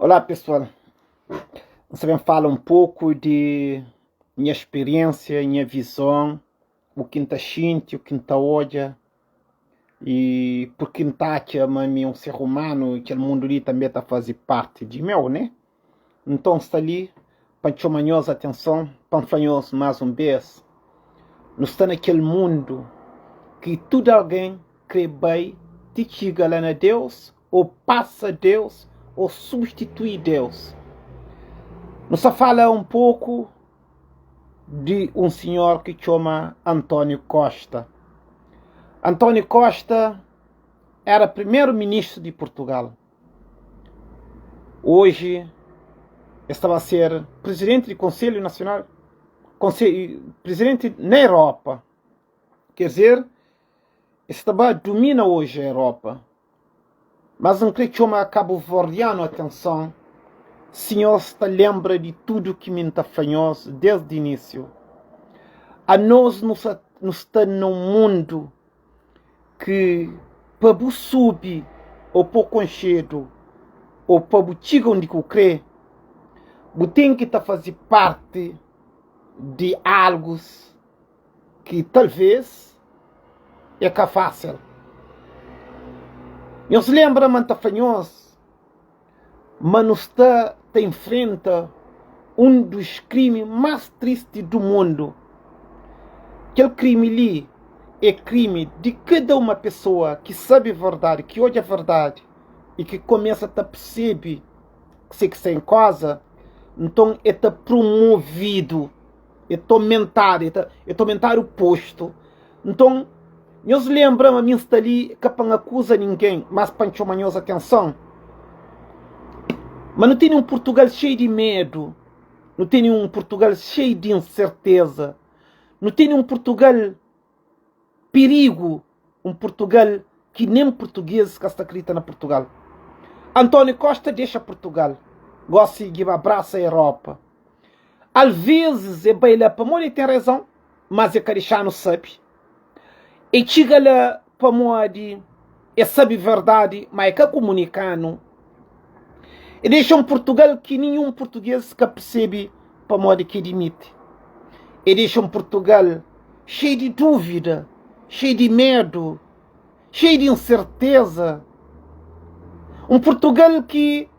Olá pessoal, N sta ben fala un poku di nha spiriénsia, nha vizon, u ki N ta xinti, u ki N ta odja i purki N ta atxa ma mi é un ser umanu i kel mundu li tanbê ta faze parti di meu, né? Nton N sta li pa N txoma nhos atenson, pa N fla nhos más un bês, nu sta na kel mundu ki tudu algen krê bai ti txiga la na Deus ô pasa Deus ô substitui Deus. Nu sta fala un poku di un sinhor ki txoma António Costa. António Costa era primeru ministru di Purtugal. Oji el sta ba ser prizidenti di Konselhu Nasional, prizidenti na Europa. Ker dizer, el sta ba dumina oji Europa. Mas N kre txoma kabuverdianu atenson si nhos ta lenbra di tudu ki mi N ta fla nhos desdi inisiu. Anos nu sa nu sta na un mundu ki pa bu subi ô pa bu konxedu ô pa bu txiga undi ki bu kre, bu ten ki ta faze parti di algus ki talvês é ka fásil. Nhos lenbra ma N ta fla nhos ma nu sta ta infrenta un dus krimi más tristi du mundu. Kel krimi li é krimi di kada uma pesoa ki sabe verdadi, ki odja verdadi i ki kumesa ta persebe kuse ki sta en koza, nton el ta promovidu. E tomentadu, e ta, e tomentadu postu. Nton, nhos lenbra ma mi N sta li ka pa N akuza ningen, mas pa N txoma nhos atenson. Ma nu tene un Purtugal xeiu di medu, nu tene un Purtugal xeiu di inserteza, nu tene un Purtugal pirigu, un Purtugal ki nen purtugezis ka sta kridita na Purtugal. António Costa dexa Purtugal, gosi gi ba brasa Europa. Alvezis e bai la pamodi e ten rezon, mas e ka dixanu sabe. E txiga la pamodi e sabe verdadi, ma e ka kumunikanu. E dexa un Purtugal ki ninhun purtugez ka persebe pamodi ki e dimiti. E dexa un Purtugal xeiu di dúvida, xeiu di medu, xeiu di inserteza. Un Purtugal ki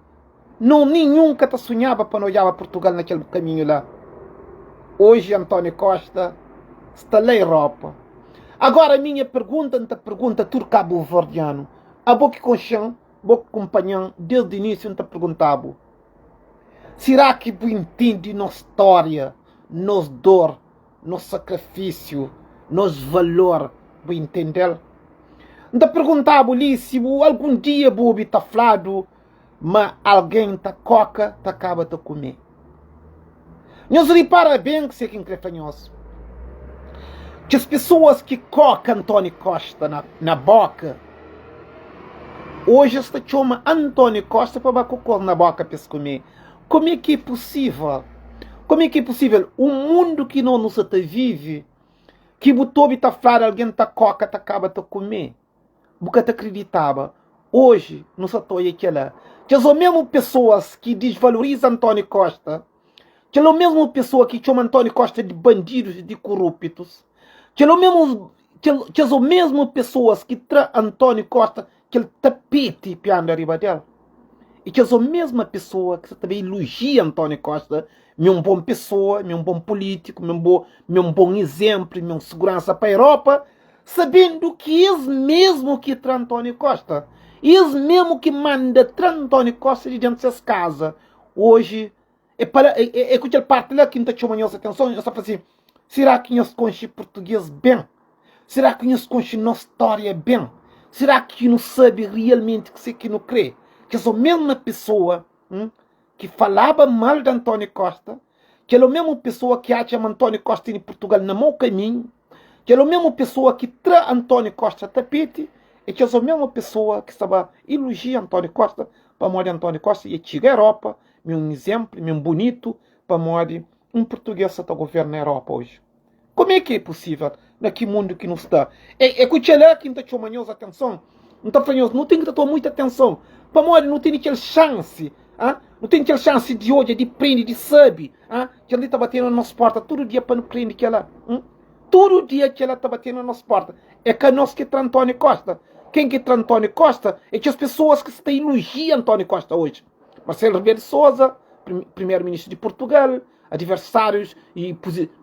no ninhun ka ta sunhaba pa no odjaba Purtugal na kel kaminhu la. Oji António Costa sta la Europa. Agora mi nha pergunta N ta pergunta tudu kabuverdianu, abo ki konxe-m, bo ki kunpanha-m desdi inísiu N ta pergunta-bu, sira ki bu intende nos stória, nos dor, nos sakrafisiu, nos valor, bu intende-l? N ta pergunta-bu li si bu algun dia bu obi ta fladu ma algen ta koka ta kaba ta kume. Nhos ripara ben kuse ki N kre fla nhos. Kes pesoas ki koka António Costa na, na boka, oji es ta txoma António Costa pa ba kokos na boka pa es kume. Como é ki é possível? Como é ki é possível? Um mundu ki nós nu sa ta vive, ki bu ta obi ta fladu algen ta koka ta kaba ta kume, bu ka ta kriditaba. Oji nu sa ta oia kela. Kes o mesmu pesoas ki disvaloriza António Costa, kel o mesmu pesoa ki txoma António Costa di bandidus i di koruptus, kel o mesmu kel, kes o mesmu pesoas ki tra António Costa kel tapeti pi anda riba del. I kes o mesma pesoa ki sa ta ben ilojia António Costa, mi un bon pesoa, mi un bon polítiku, mi un bo, mi un bon izénplu, mi un seguransa pa Europa, sabendu ki es mesmu ki tra António Costa, es mesmu ki manda tra António Costa di dentu ses kaza. Oji, é pa la, é, é, é ku kel parti la ki N ta txoma nhos atenson, nhos ta fla si, sera ki nhos konxe purtugês ben? Sera ki nhos konxe nos stória ben? Sera ki nu sabe realmenti kuse ki nu kre? Kes o mesma pesoa hum, ki falaba mal di António Costa, kel o mesmu pesoa ki atxa ma António Costa tene Purtugal na mau kaminhu, kel o mesmu pesoa ki tra António Costa tapeti, é kes o mesmu pesoa ki sta ba ilojia António Costa pamodi António Costa ia txiga Europa, mi un izénplu, mi un bunitu, pamodi un purtugês sa ta governa Europa oji. Como é ki é possível na ki mundu ki nu sta? É, é ku txela ki N ta txoma nhos atenson. N ta fla nhos, nu ten ki ta toma muita atenson, pamodi nu tene kel xansi, ah, nu ten kel xansi di odja, di prende, di sabe, ah, kel li ta bate na nos porta tudu dia pa nu prende kela. Hum? Tudu dia kela ta bate na nos porta. É ka nos ki tra António Costa. Ken ki tra António Costa é kes pesoas ki sta ilojia António Costa oji. Marcelo Rebelo de Sousa, primeiro-ministro de Portugal, adversários e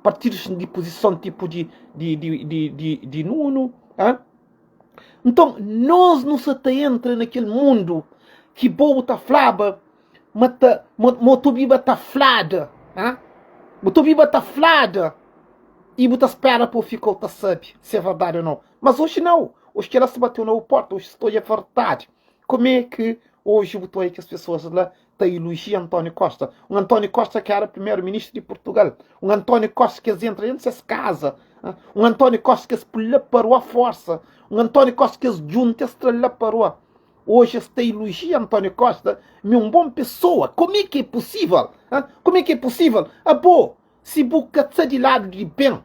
partidos de posição tipo de, de, de, de, de, de Nuno. Ah? Nton, nos nu sa ta entra na kel mundu ki bo bu ta flaba ma ta ma ma bu ta obiba ta flada, ha? Bu ta obiba ta flada i bu ta spera pa bu fika ta sabe si é verdadi ô nau. Mas oji nau, oji kel-la sta bateu na bu porta, oji sta odja verdadi. Kumé ki oji bu ta odja kes pesoas la ta ilojia António Costa? Un António Costa ki éra primeru-ministru di Purtugal, un António Costa ki es entra dentu ses kaza, un António Costa ki es pui la pa rua forsa, un António Costa ki es djunta es tra-l la pa rua. Oji es ta ilojia António Costa mi un bon pesoa. Kumé ki é pusível? Kumé ki é pusível? Abo, Si bu ka sta di ladu di ben,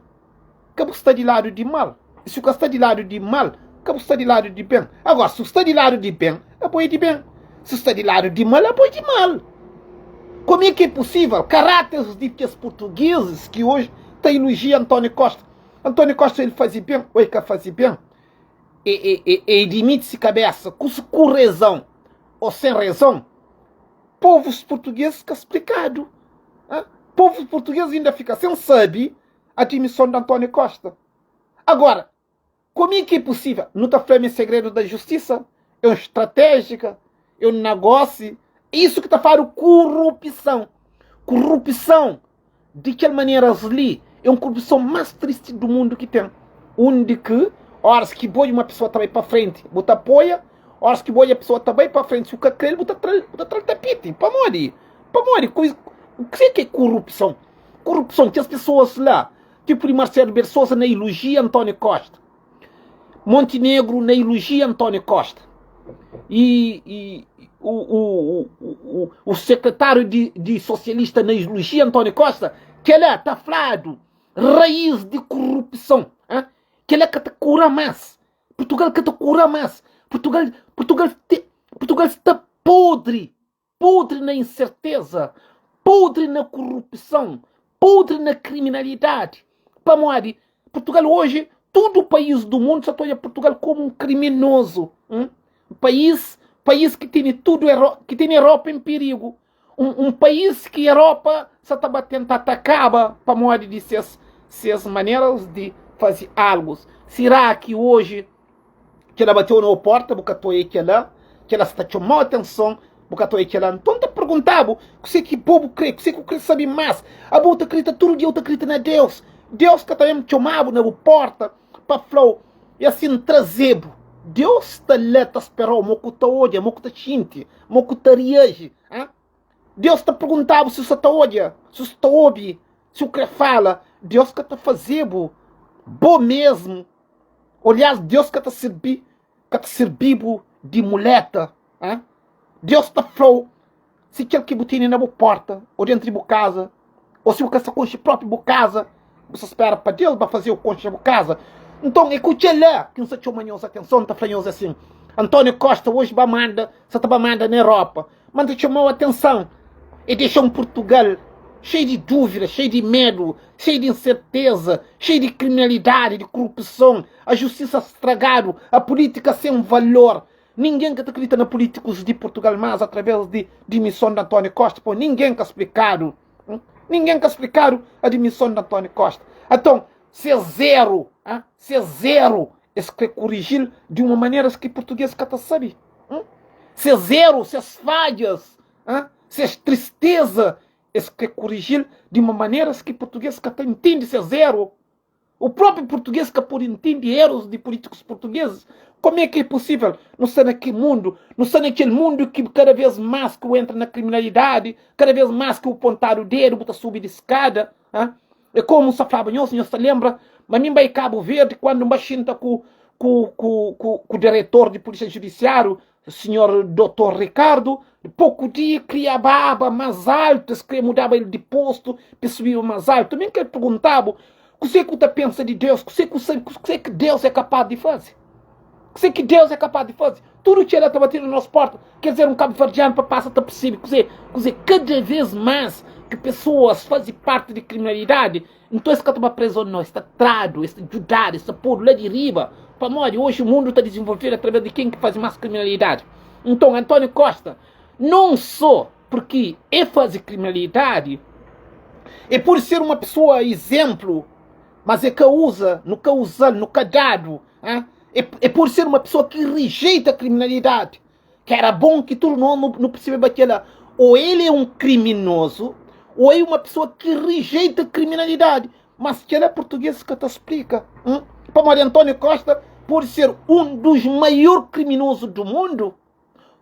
ka bu sta di ladu di mal. I si bu ka sta di ladu di mal, ka bu sta di ladu di ben. Agora, si bu sta di ladu di ben, abo é di ben. Si bu sta di ladu di mal, abo é di mal. Como é que é possível? Caráteres di kes portugueses ki hoje ta elogia António Costa. António Costa ele faze ben ou ele ka faze ben? E, e, e, e dimite se cabeça ku, ku razão ou sem razão. Povos portugueses ka splikadu. Povo português inda fika sem sabe a dimissão de António Costa. Agora, como é que é possível? Não ta fla-me segredo da justiça? É uma estratégica? É um negócio? Isso que ta fala corrupção. Corrupção de kel maneira li é uma corrupção mais triste do mundo que tem. Onde que, horas que boi uma pessoa ta bai pa frente, bu ta apoia, horas que boi a pessoa ta bai pa frente, se o ka kre-l, bu ta tra-l, bu ta tra-l tapete. Pamodi? Pamodi? Kuzê ki é korupson? Korupson, kes pesoas la, tipu di Marcelo Rebelo de Sousa na ilojia António Costa, Montenegro na ilojia António Costa, e, e o, o, o, o secretário de, de socialista na ilojia António Costa, kel-la ta fladu raiz di korupson, hein? Kel-la ka ta kura más. Portugal ka ta kura más. Portugal, Portugal, te, Portugal sta podri. Podri na inserteza, podri na korupson, podri na kriminalidadi. Pamodi? Portugal oji, tudu país du mundu sa ta odja Portugal komu un kriminozu. Un país, país ki tene tudu, ki tene Europa en pirigu. Un, un país ki Europa sa ta ba tenta atakaba pamodi di ses, ses maneras di faze algus. Sira ki oji Kela bateu na bu porta, bu ka ta oia kela, kela sta txomau atenson, bu ka ta oia kela. Nton, N ta pergunta-bu, kuse ki bo bu kre? Kuse ki bu kre sabe más? Abo bu ta kridita tudu dia, bu ta kridita na Deus. Deus ka ta ben txoma-bu na bu porta pa fla-u, i asin traze-bu. Deus sta la ta spera-u, mo ku ta odja, mo ku ta xinti, mo ku ta reaji. Deus ta pergunta-bu si bu sta ta odja, si bu sta ta obi, si bu kre fala. Deus ka ta faze-bu bo mesmu. Oliás, Deus ka ta sirbi, ka ta sirbi-bu di muleta. Hein? Deus ta fla-u si kel ki bu tene na bu porta, ô dentru di bu kaza, ô si bu ka sta konxe própi bu kaza, bu sta spera pa Deus ba faze-u konxe bu kaza. Nton, é ku kel-la ki N sta txoma nhos atenson, N ta fla nhos asin, António Costa oji ba manda, sa ta ba manda na Europa, Ma N ta txoma-u atenson, e dexa-m Purtugal xeiu di dúvida, xeiu di medu, xeiu di inserteza, xeiu di kriminalidadi, di korupson, a justisa stragadu, a pulítika sen valor. Ningen ka ta kridita na pulítikus di Purtugal más através di dimison di António Costa, pô ningen ka splikadu, ningen ka splikadu a dimison di António Costa. Anton, ses éru, ses éru, es kre kuriji-l di uma manera ki purtugês ka ta sabe. Ses éru, ses fadjas, ses tristeza, es kre kuriji-l di uma manera ki purtugês ka ta intende ses éru. O próprio purtugês ka pode intende erus di pulítikus purtugês. Como é ki é pusível? Nu sta na ki mundu? Nu sta na kel mundu ki kada vês más ki bu entra na kriminalidadi, kada vês más ki bu pontadu dedu, bu ta subi di skada. É komu N sta flaba nhos, nhos ta lenbra ma mi N bai Kabu Verdi kuandu N ba xinta ku ku ku ku ku diretor di Pulisia Judisiáriu, sinhor Dotor Ricardo, poku dia kria baba más altu, es kria mudaba el di postu pa el subiba más altu. Mi N kre pergunta-bu, kuzê ku ta pensa di Deus? Kuzê ku sabe, kuzê ki Deus é kapás di faze? Kuzê ki Deus é kapaz di faze? Tudu txela ta bati na nos porta. Ker dizer, un kabuverdianu pa pasa ta persebe kuzê, kuzê. Kada vez más ki pesoas faze parti di kriminalidadi, nton es ka ta ba prezon nau, es ta tradu, es ta djudadu, es ta podu la di riba. Pamodi oji mundu ta dizenvolvedu atraves di ken ki faze más kriminalidadi. Nton, António Costa, non sô purki e faze kriminalidadi, e pode ser uma pesoa izénplu, mas e ka uza, nu ka uza-l, nu ka dadu. E pode ser uma pessoa ki rejeita kriminalidadi. Ki era bom ki tudu nos nu persebeba kela. Ou ele é um kriminozu, ou é uma pessoa ki rejeita kriminalidadi. Mas kela português ka ta splika. Pamodi António Costa pode ser um dos maior kriminozu do mundu,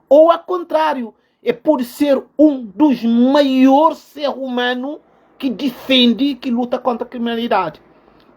ou a kontráriu, E pode ser un dos maior ser humano ki difende i ki luta kontra kriminalidade.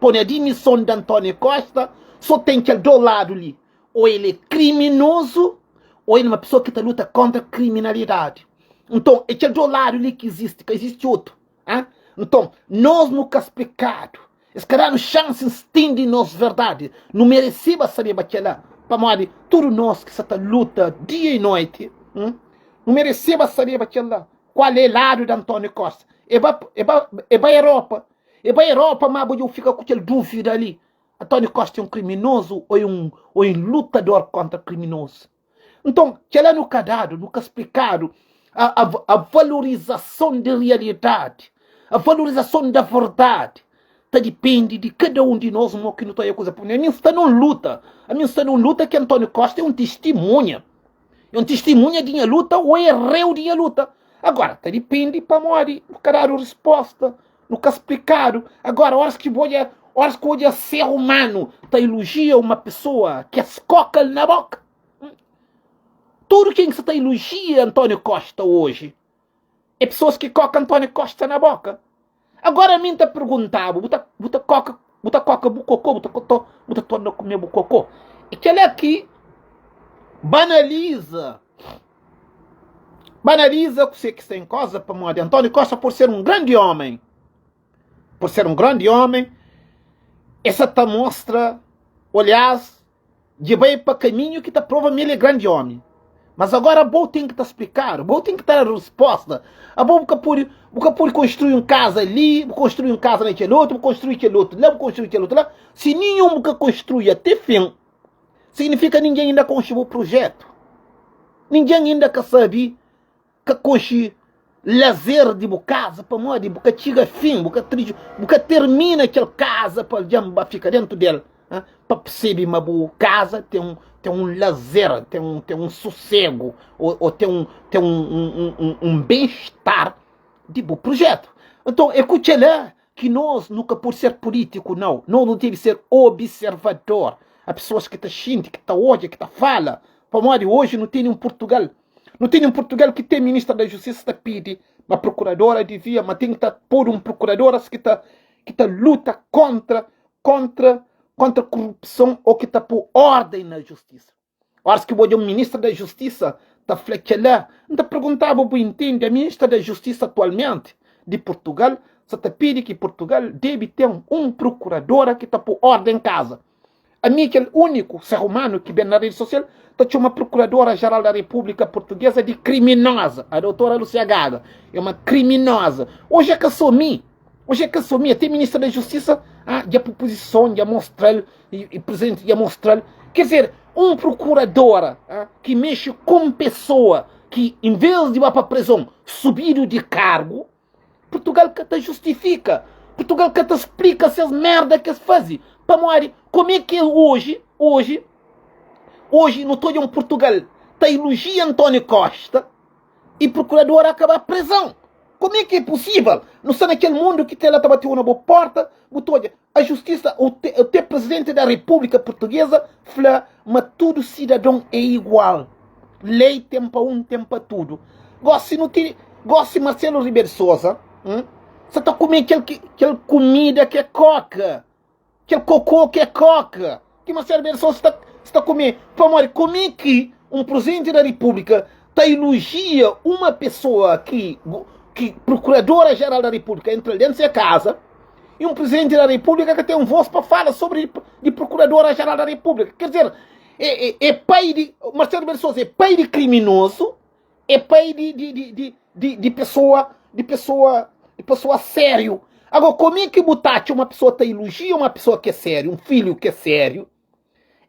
Pone admison de António Costa so ten kel do ladu li, ou el é kriminozu ou el é uma pessoa ki ta luta kontra kriminalidade. Nton é kel do ladu li ki izisti, ka izisti otu. Ah? Nton, nos nu ka splikadu. Es ka da-nu xansi ntende nos verdadi. Nu mereseba sabeba kel-la, pamodi tudu nos ki sa ta luta dia i noiti, nu mereseba sabeba kel-la. Kual é ladu di António Costa? E ba, e ba, e ba Europa. E ba Europa, má bo dja bu fika ku kel dúvida li, António Costa é un kriminozu ô é un, ô é un lutador kóntra kriminozu? Nton, kel-la nu ka dadu, nu ka splikadu a, a, a valorizason di realidadi, a valorizason da verdadi ta dipende di kada un di nos mo ki nu ta oia kuza. Purmé, ami N sta nun luta, ami N sta nun luta ki António Costa é un tistimunha, é un tistimunha di nha luta ô é reu di nha luta. Agora, ta dipende pamodi nu ka dadu risposta, nu ka splikadu. Agora, óras ki bu odja, óras ki odja ser umanu ta ilojia uma pesoa ki es koka-l na boka, tudu ken ki sa ta ilojia António Costa oji é pesoas ki koka António Costa na boka. Agora ami N ta pergunta-bu, bu ta, bu ta koka, bu ta koka bu kokô, bu ta bu ta torna kume bu kokô? É kel-la ki banaliza Banaliza kusé ki sta en koza pamodi António Costa por ser un grandi omen, por ser un grandi omen, e sa ta mostra, oliás, dje bai pa kaminhu ki ta prova ma el é grandi omi. Mas agora abo ten ki ta splikadu, abo ten ki ta da risposta. Abo bu ka pode, bu ka pode konstrui un kaza li, bu konstrui un kaza na kel otu, bu konstrui kel otu la, bu konstrui kel otu la, si ninhun bu ka konstrui ate fin, Signifika ningen inda konxe bu projetu. Ningen inda ka sabe, ka konxe lazer di bu kaza pamodi bu ka txiga fin, bu ka triju, bu ka termina kel kaza pa algen ba fika dentu del, pa persebe ma bu kaza ten un, ten un lazer, ten un, ten un sosegu o, o ten un, ten un, un, un ben-estar di bu projetu. Nton, é ku kel-la Ki nos nu ka pode ser pulítiku, nau. Nos nu debe ser obiservador. A pesoas ki ta xinti, ki ta odja, ki ta fala. Pamodi oji nu tene un Purtugal. Nu tene un Purtugal ki ten Ministra da Justisa ta pidi ma prokuradora divia, ma ten ki ta podu un prokuradoras ki ta ki ta luta kontra kontra kontra korupson o ki ta po orden na justisa. Óras ki bu odja un ministra da Justisa ta fla kel-la, N ta perguntaba, Bu intende? A ministra da Justisa atualmenti di Purtugal sa ta pidi ki Purtugal debe ten un prokuradora ki ta po orden kaza. Ami kel úniku ser umanu ki ben na redi sosial ta txoma Prokuradora Jeral da Repúblika Purtugeza di kriminoza. A doutora Lucia Gaga é uma kriminoza. Oji é ka so mi, oji é ka so mi, até ministra da Justisa ah, dja po puzison, dja mostra-l e presidente dja mostra-l. Quer dizer, un procuradora ki mexe com pessoa ki em vez di ba pa prezon subidu di cargo, Portugal ka ta justifika, Portugal ka ta splika ses merda ki es faze. Pamodi como é ki hoje, hoje, hoje nu ta odja un Portugal ta elogia António Costa e procuradora ka ba prezon? Como é ki é possível? Nu sta na kel mundo ki tela ta bateu na bo porta, bu ta odja A justisa, o te presidente da República Portuguesa fla ma tudu sidadon é igual. Lei ten pa un, ten pa tudu. Gosi nu ti, gosi Marcelo Rebelo de Sousa, hum, sa ta kume kel kel kumida ke koka, kel kokô ke koka, ki Marcelo Rebelo de Sousa sta sta kume. Pamodi kume ki un presidente da República ta elogia uma pessoa ki ki Procuradora Geral da República entra dentro se casa, E un Presidente da República ka ten voz pa fala sobre di Procuradora Geral da República. Quer dizer, É, é, é pai di Marcelo Rebelo de Sousa é pai di kriminozu, é pai di, di, di, di, di, di pessoa, di pessoa, di pessoa sério. Agora, como é que bu ta atxa uma pessoa ta elogia uma pessoa que é sério, um filho que é sério,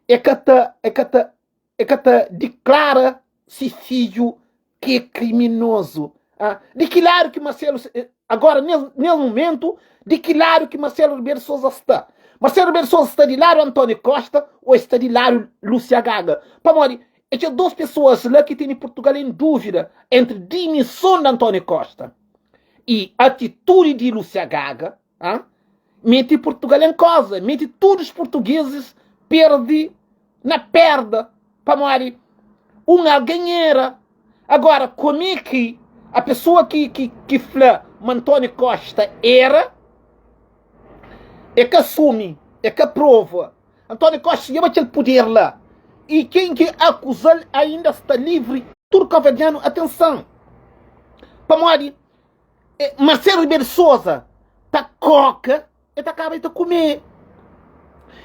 é ka ta, é ka ta, é ka ta diklara si fidju ki é kriminozu. Ah, di ki ladu ki Marcelo, eh, agora nes, nes momentu, di ki ladu ki Marcelo Rebelo de Sousa sta? Marcelo Rebelo de Sousa sta di ladu António Costa ou sta di ladu Lúcia Gaga? Pamodi é kes dos pessoas la ki tene Portugal em dúvida entre dimison di António Costa e atitudi di Lúcia Gaga, ah, mete Portugal em cosa, mete todos os portugueses perde na perda, pamodi un algen era. Agora, como é que a pessoa que, que, que fla ma António Costa era, é que assume, é que aprova. António Costa leva aquele poder lá. E quem que acusá-lo ainda está livre. Tudo cabo-verdiano, atenção. Pamodi, Marcelo Rebelo de Sousa ta koka, e ta kaba e ta kume.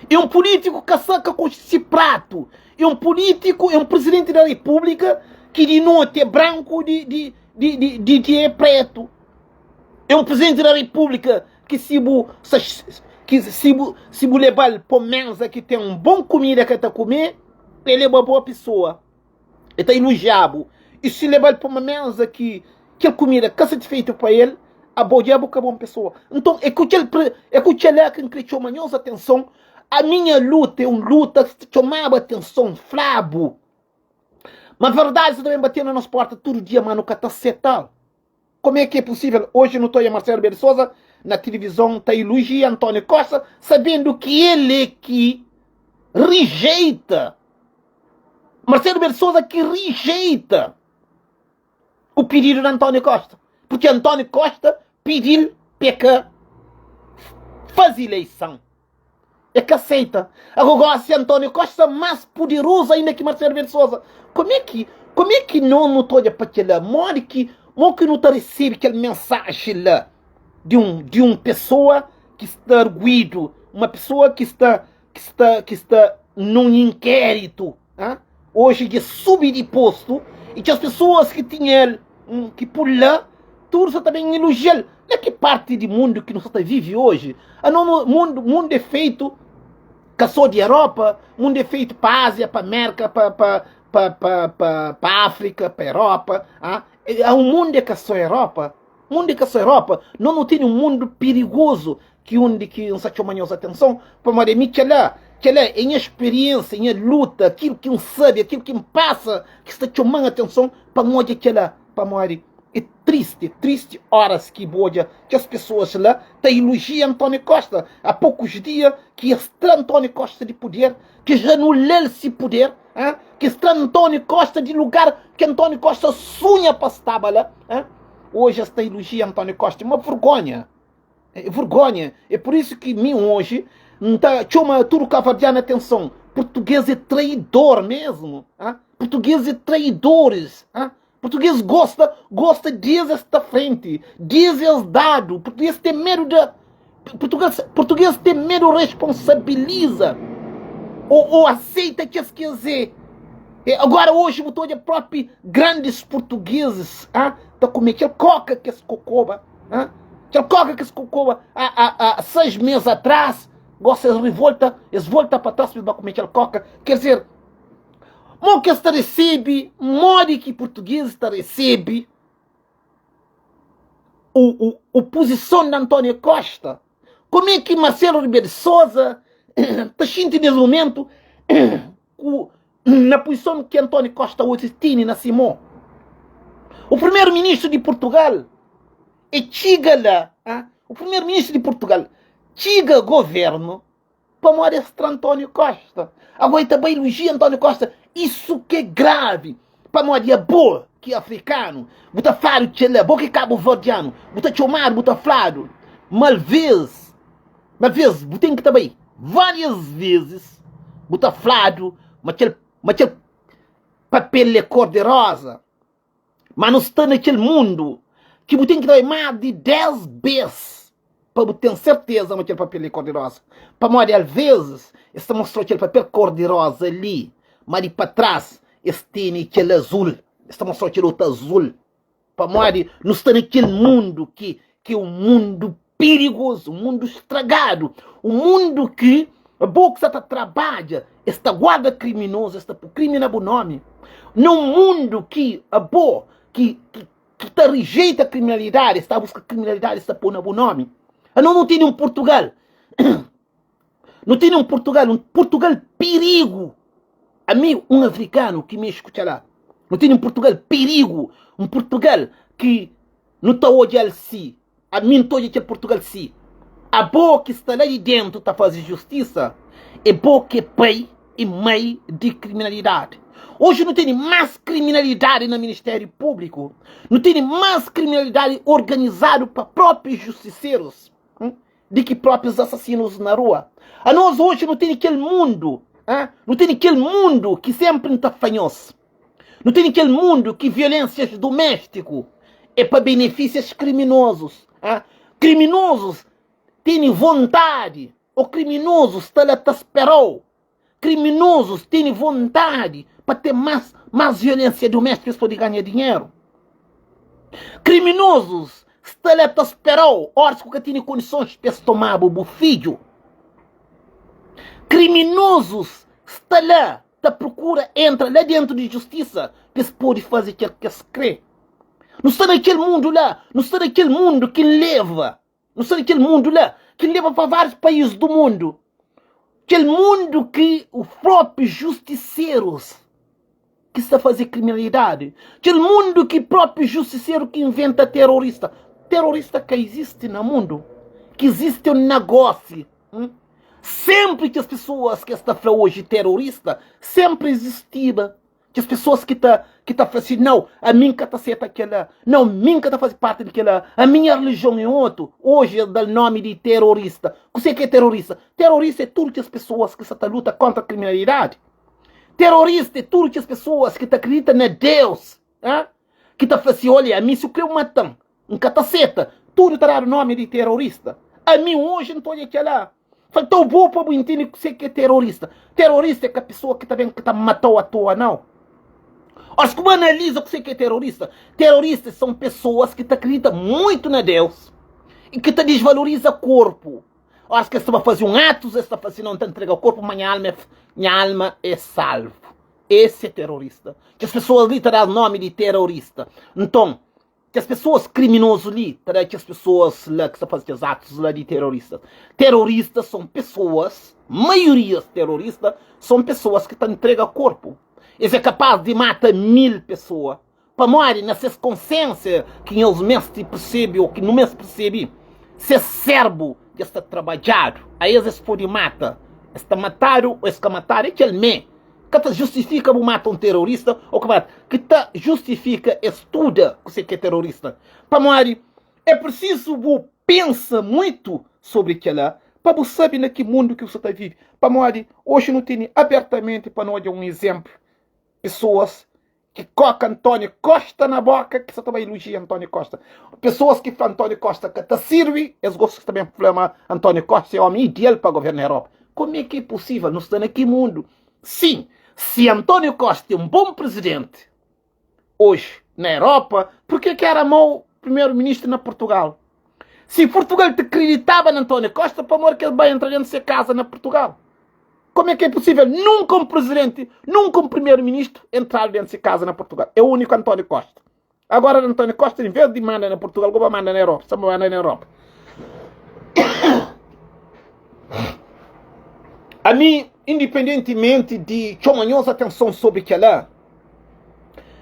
É um político que saca com esse prato. É um político, é um presidente da república que de noite é branco, de, de, de, de, de dia é preto. É um presidente da república que se bu, que se bu, se bu levar para mesa que tem um bom comida que tá comer, ele é uma boa pessoa. El ta ilujiabu i si lebal pa uma mesa ki kel kumida ka satisfeitu pa el, abo dja bu ka bon pesoa. Nton, é ku kel é ku kela ki N kre txoma nhos atenson. A minha luta é un luta ki ta txomaba atenson, fla-bu ma verdadi sta ta ben bate na nos porta tudu dia, ma nu ka ta seta-l. Como é que é possível? Hoje nu ta oia Marcelo Rebelo de Sousa na televisão ta elogia António Costa, sabendo que ele é que rejeita. Marcelo Rebelo de Sousa que rejeita o pedido de António Costa. Porque António Costa pediu para faz eleição. É que aceita. Agora, se António Costa mais poderoso ainda que Marcelo Rebelo de Sousa, como é que, como é que não não olha para aquele modo que, modo que não tá recebe aquela mensagem lá de um de uma pessoa que está arguido, uma pessoa que está que está que está num inquérito, hein? Hoje de subir de posto e que as pessoas que tinham ele, que por lá, tudo só também elogia. Na que parte do mundo que nós está vive hoje? A não, mundo, mundo é feito que só de Europa, mundo é feito para Ásia, para América, para para para para para África, para Europa. Ah? Há um mundo é que só Europa. Mundo é que só Europa. Não, não tem um mundo perigoso que onde que não chama nossa atenção, para mim que lá, que lá é minha experiência, minha luta, aquilo que um sabe, aquilo que me passa, que está chamando atenção para morrer que lá, para morrer. É triste, é triste horas que boja que as pessoas lá te elogiam António Costa. Há poucos dias que está António Costa de poder, que já anulou-se poder, hein? que está António Costa de lugar que António Costa sonha para estar lá. Hein? Hoje esta elogia António Costa é uma vergonha. É vergonha. É por isso que mim hoje tá chama tudo cabo-verdiano atenção. Português é traidor mesmo. Hein? Português é traidores. Hein? Português gosta, gosta de esta frente, diz dado. Português tem medo de português, português tem medo responsabiliza ou, ou aceita que as quiser. É, agora hoje botou de próprio grandes portugueses, ah, tá comer aquele coca que se cocoba, ah, aquele coca que se cocoba há, há, há seis meses atrás, gosta de revolta, eles voltam para trás para comer aquele coca, quer dizer, mo que esta recebe, modo que português está recebe o, o, o posição de António Costa. Como é que Marcelo Rebelo de Sousa está sentindo nesse momento o, na posição que António Costa hoje tem na Simão? O primeiro-ministro de Portugal e chega lá, ah, o primeiro-ministro de Portugal chega governo pamodi es tra António Costa. Agora ta bai elogia António Costa. Isso que é grave. Pamodi abo ki é africano, bu ta fladu txela, bo ki é cabo-verdiano, bu ta txomadu, bu ta fladu. Malvez, malvez bu ten ki ta bai várias vezes, bu ta fladu ma kel, ma kel papel é cor de rosa. Ma nu sta na kel mundu ki bu ten ki bai más di 10 bês pa bu ten serteza ma kel papel é kor di roza. Pamodi alvezes es ta mostra-u kel papel kor di roza li. Ma di pa tras es tene kel azul, es ta mostra-u kel otu azul. Pamodi nu sta na kel mundu ki ki é un mundu pirigozu, un mundu stragadu, un mundu ki bo ki sta ta trabadja, es ta guarda kriminozu, es ta pô krimi na bu nomi. Na un mundu ki abo ki ki ki ta rijeita kriminalidadi, es ta buska kriminalidadi, es ta pô na bu nomi. Anos nu tene un Purtugal Nu tene un Purtugal, un Purtugal pirigu. Ami, un afrikanu ki mexe ku txalá. Nu tene un Purtugal pirigu, un Purtugal ki nu ta odja-l si. Ami N ta odja kel Purtugal si. Abo ki sta la di dentu ta faze justisa, é bo ki é pai i mai di kriminalidadi. Oji nu tene más kriminalidadi na Ministériu Públiku, nu tene más kriminalidadi organizadu pa própi justiserus. di ki próprios asasinus na rua. Anos oji nu tene kel mundu, ah, nu tene kel mundu ki senpri N ta fla nhos. Nu tene kel mundu ki violensias duméstiku é pa benefisias kriminozus. Ah, kriminozus tene vontadi, ô kriminozus sta la ta spera-u Kriminozus tene vontadi pa ten más más violénsia doméstiku pa es pode ganha dinheru. Kriminozus sta la ta spera-u óras ki bu ka tene kondisons pa es toma-bu bu fidju. Kriminozus sta la ta prokura entra la déntu di justisa pa es pode faze kel ki es krê. Nu sta na kel mundu la, nu sta na kel mundu ki leba Nu sta na kel mundu la ki leba pa várius país du mundu. Kel mundu ki o própi justiserus ki sta faze kriminalidadi. Kel mundu ki própi justiseru ki inventa terorista. Terorista ka izisti na mundu. Ki izisti é un nagósi. Senpri kes pesoas ki es ta fla oji terorista, senpri izistiba. Kes pesoas ki ta ki ta fla si, Nau, ami N ka ta seta kel-la. Nau, mi N ka ta faze parti di kel-la. Ami nha relijion é otu. Oji es da-l nómi di terorista. Kuzê ki é terorista? Terorista é tudu kes pesoas ki sta ta luta kóntra kriminalidadi. Terorista é tudu kes pesoas ki ta kridita na Deus, ki ta fla si, Olha, ami si bu krê mata-m, N ka ta seta. Tudu ta dadu nómi di terorista. Ami oji N ta odja kel-la. Faltau bo pa bu intende kuse ki é terorista. Terorista é ka pesoa ki ta ben ki ta matau atoa, nau. Oras ki bu analiza kuse ki é terorista, teroristas são pesoas ki ta kridita muitu na Deus i ki ta disvaloriza korpu. Oras ki es ta ba faze un atus, es ta fla si, nau, N ta ntrega korpu, ma nha alma é, nha alma é salvu. Esse é terorista. Kes pesoas li ta da nomi di terorista. Nton, Kes pesoas kriminozu li ta da kes pesoas la ki sta faze kes atus la di terorista. Teroristas son pesoas, maiorias terorista son pesoas ki ta ntrega korpu. Es é kapaz di mata 1000 pesoa pamodi na ses konsiensia ki nhos meste persebe o ki nu meste persebe ses serbu dja sta trabadjadu. A es es pode mata, es ta matadu o es ka matadu é kel me. Ka ta justifika bu mata un terorista ô ka mata. Ki ta justifika é studa kuzê ki é terorista. Pamodi é prisizu bu pensa muitu sobri kel-la pa bu sabe na ki mundu ki bu sta ta vive. Pamodi oji nu tene abertamenti pa nu odja un izénplu, pesoas ki koka António Costa na boka ki sa ta bai ilojia António Costa. Pesoas ki fla António Costa ka ta sirbi, es gosta ki ta ben fla ma António Costa é omi ideal pa governa Europa. Como é ki é possível? Nu sta na ki mundu? Sim, si António Costa é um bom presidente hoje na Europa, porque que era mau primeiro-ministro na Portugal? Si Portugal te acreditava na António Costa, pamodi que ele vai entrar dentro de sua casa na Portugal? Como é que é possível? Nunca um presidente, nunca um primeiro-ministro entrar dentro de casa na Portugal. É o único António Costa. Agora António Costa, em vez de manda na Portugal, agora manda na Europa. Só manda na Europa. A mim, independentemente de txoma nhos atenção sobre aquela,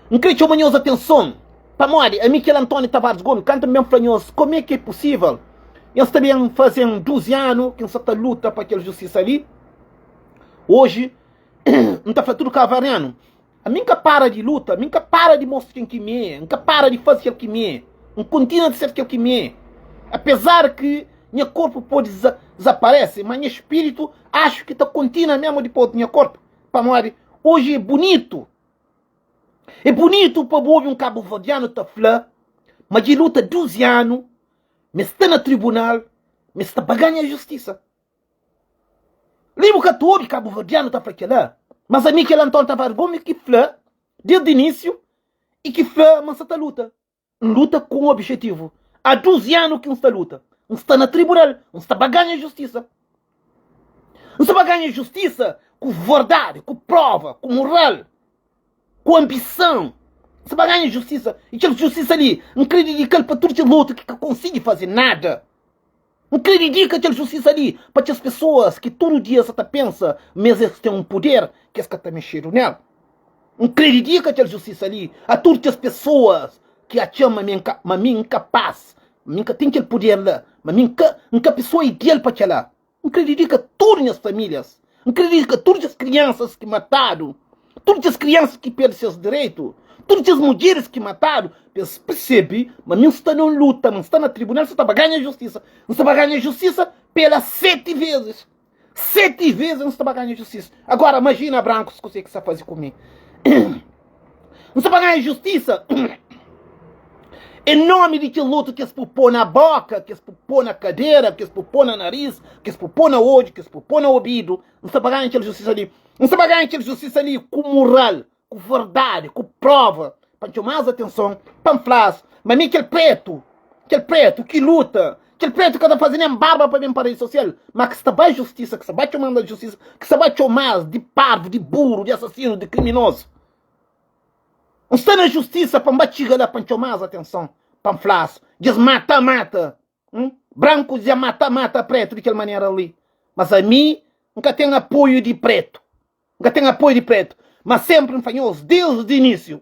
N kre txoma nhos atenson pamodi ami kel António Tavares Gomes kantu N ben fla nhos kome ki é pusível nhos ta ben faze-m 12 anu ki N sa ta luta pa kel justisa li oji N ta fla tudu kabuverdianu ami N ka para di luta ami N ka para di mostra ken ki mi é N ka para di faze kel ki mi é N kontinua ta ser kel ki mi é apezar ki nha korpu pode dizaparese ma nha spiritu axu ki ta kontinua memu dipos di nha korpu Pamodi oji é bunitu, é bunitu pa bu obi un kabuverdianu ta fla ma dja luta 12 anu, ma es sta na tribunal, ma es sta pa ganha justisa. Li bu ka ta obi kabuverdianu ta fla kela. Mas ami kel António Tavares Gomes ki fla desdi inísiu i ki fla ma N sa ta luta. N luta ku un objetivu. Há 12 anu ki N sta luta. N sta na tribunal, N sta ba ganha justisa. N sta ba ganha justisa ku verdadi, ku prova, ku moral, ku anbisan. N sta ba ganha justisa. I kel justisa li, N kre didika-l pa tudu kes otu ki ka konsigi faze nada. N kre didika kel justisa li pa kes pesoas ki tudu dia sa ta pensa ma es es ten un puder ki es ka ta mexedu nel. N kre didika kel justisa li a tudu kes pesoas ki atxa ma mi ma mi N kapás, ma mi N ka ten kel puder la, ma mi N ka N ka pesoa ideal pa kela. N kre didika tudu nhas famílias, N kre didika tudu kes kriansas ki matadu, tudu kes kriansas ki perde ses direitu, tudu kes mudjeris ki matadu, pa es persebe ma mi N sta na un luta, ma N sta na tribunal, N sta pa ganha justisa. N sta pa ganha justisa pela seti vezis. Seti vezis N sta pa ganha justisa. Agora, imajina brankus kuse ki sta faze ku mi. N sta pa ganha justisa em nomi di kel otu ki es pu pô na boka, ki es pu pô na kadera, ki es pu pô na nariz, ki es pu pô na odju, ki es pu pô na obidu. N sta pa ganha kel justisa li. N sta pa ganha kel justisa li ku mural, ku verdadi, ku prova, pa N txoma-s atenson, pa N fla-s ma mi kel pretu, kel pretu ki luta, kel pretu ka ta faze nen barba pa ben pa redi sosial, ma ki sta ba justisa, ki sta ba txoma-m di justisa, ki sta ba txoma-s di parvu, di buru, di asasinu, di kriminozu. N sta na justisa pa N ba txiga la pa N txoma-s atenson, pa N fla-s, dja es mata, mata, hum, brankus dja mata, mata pretu di kel manera li, mas ami N ka ten apoiu di pretu, N ka ten apoiu di pretu, ma senpri N fla nhos desdi inisiu,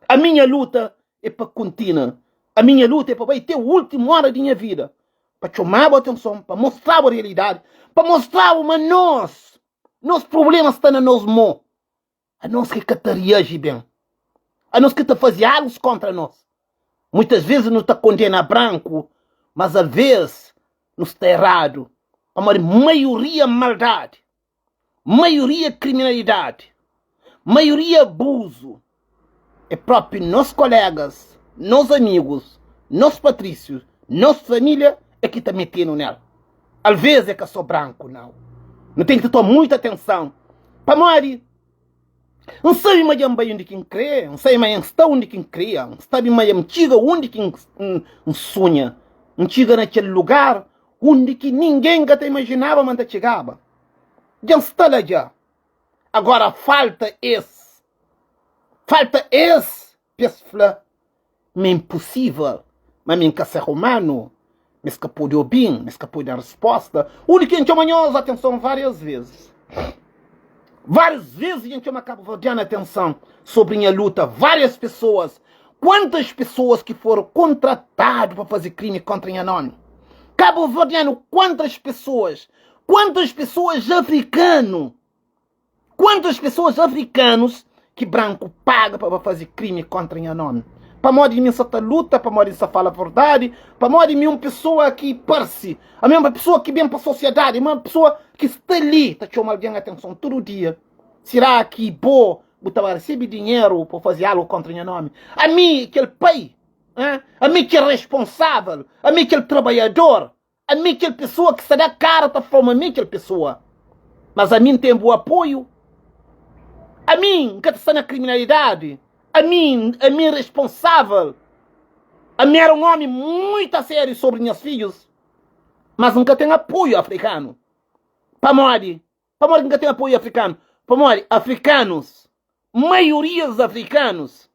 a minha luta é pa kontina, a minha luta é pa bai te ultimu ora di nha vida, pa txoma-bu atenson, pa mostra-bu realidadi, pa mostra-bu ma nos, nos prubléma sta na nos mô. Anos ki ka ta reaji ben. Anos ki ta faze algus kontra nos. Muitas vezes nu ta kondena branku, mas alvês nu sta eradu, pamodi maioria maldadi, maioria kriminalidadi, maioria abuzu é propi nos kolegas, nos amigus, nos patrísius, nos família é ki ta mete-nu nel. Alvês é ka sô branku, nau. Nu ten ki ta toma muita atenson, pamodi N sabe ma dja N bai undi ki N krê, N sabe ma N sta undi ki N kria, N sabe ma dja N txiga undi ki N sunha, N txiga na kel lugar undi ki ningen ka ta imajinaba ma N ta txigaba. Dja N sta la dja. Agora falta es, falta es pa es fla ma é inposível, ma mi N ka ser umanu, ma es ka pode obi-m, ma es ka pode da-m resposta. Undi ki N txoma nhos atenson várias vezes. Várias vezes N txoma kabuverdianu atenson sobri nha luta. Várias pesoas, kuantas pesoas ki foru kontratadu pa faze krimi kontra nha nomi? Kabuverdianu, kuantas pesoas, kuantas pesoas afrikanu Kuantas pesoas afrikanus ki branku paga pa ba faze krimi kontra nha nomi? Pamodi mi sa ta luta, pamodi N sa fala verdadi, pamodi mi un pesoa ki parse, ami un pesoa ki ben pa sosiedadi, ami un pesoa ki sta li ta txoma algen atenson tudu dia. Sira ki bo bu ta ba resebe dinheru pa faze algu kontra nha nomi? Ami kel pai, ami kel responsavel, ami kel trabaiador, Ami kel pessoa ki sta da kara ta fla ma mi kel pessoa. Mas ami N ten bu apoiu. Ami N ka ta sta na kriminalidadi. Ami ami N responsavel. Ami era un omi muitu a sériu sobri nhas fidjus. Mas N ka ten apoiu afrikanu. Pamodi? Pamodi ki N ka ten apoiu afrikanu? Pamodi afrikanus, maiorias afrikanus,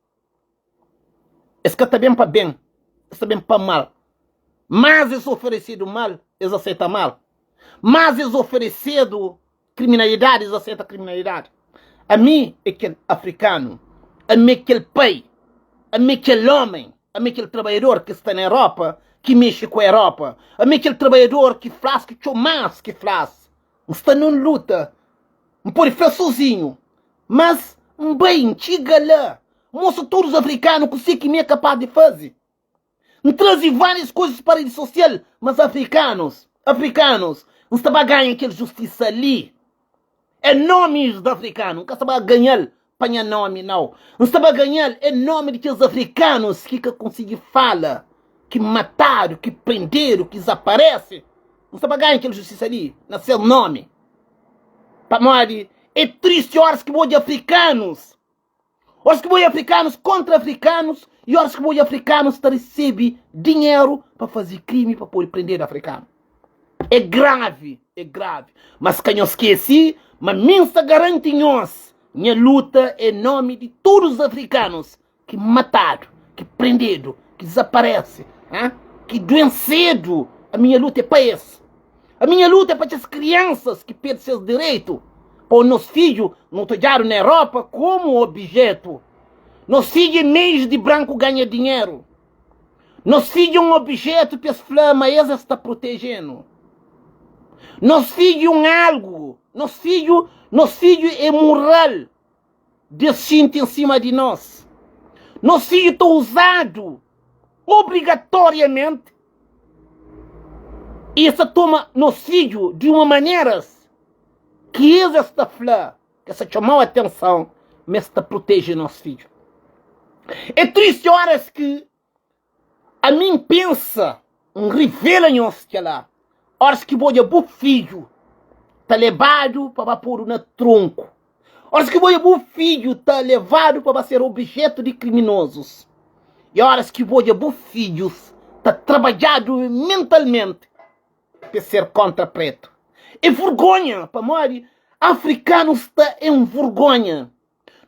es ka ta ben pa ben, es ta ben pa mal. Mas es oferesedu mal, es aseta mal. Mas es oferesedu kriminalidadi, es aseta kriminalidadi. Ami é kel afrikanu, ami é kel pai, ami é kel omen, ami é kel trabaiador ki sta na Europa, ki mexe ku Europa, ami é kel trabaiador ki flas ki txomas ki flas. N sta nun luta, N pode fla sozinhu, mas N bai, N txiga la, N mostra tudus afrikanu kuse ki mi é kapaz di faze. N traze várias koizas pa redi sosial, mas afrikanus, afrikanus, N sta ba ganha kel justisa li. É nomis di afrikanu, N ka sta ba ganha-l pa nha nomi, nau. N sta ba ganha-l é nomi di kes afrikanus ki ka konsigi fala, ki matadu, ki prendedu, ki dizaparese. N sta ba ganha kel justisa li na ses nomi. Pamodi? É tristi óras ki bu odja afrikanus, óras ki bu odja afrikanus kontra afrikanus i óras ki bu odja afrikanus ta resebe dinheru pa faze krimi pa pode prendedu afrikanu. É gravi, é gravi. Mas ka nhos skese ma mi N sta garanti nhos, nha luta é nomi di tudus afrikanus ki matadu, ki prendedu, ki dizaparese, ki duensedu, a minha luta é pa es. A minha luta é pa kes kriansas ki perde ses direitu, pa nos fidju nu ta odjadu na Europa komu objetu. Nos fidju é meius di branku ganha dinheru. Nos fidju é un objetu pa es fla ma es es ta proteje-nu. Nos fidju é un algu, nos fidju, nos fidju é mural. Des xinti en sima di nos. Nos fidju ta uzadu obrigatoriamenti i es ta toma nos fidju di uma maneras ki es es ta fla ki es ta txomau atenson ma es ta proteje nos fidju. É tristi oras ki Ami N pensa N rivela nhos kela, oras ki bu odja bu fidju ta lebadu pa ba podu na tronku, oras ki bu odja bu fidju ta levadu pa ba ser objetu di kriminozus, i oras ki bu odja bu fidjus ta trabadjadu mentalmenti pa es ser kontra pretu. É vergonha pamodi afrikanus sta en vergonha.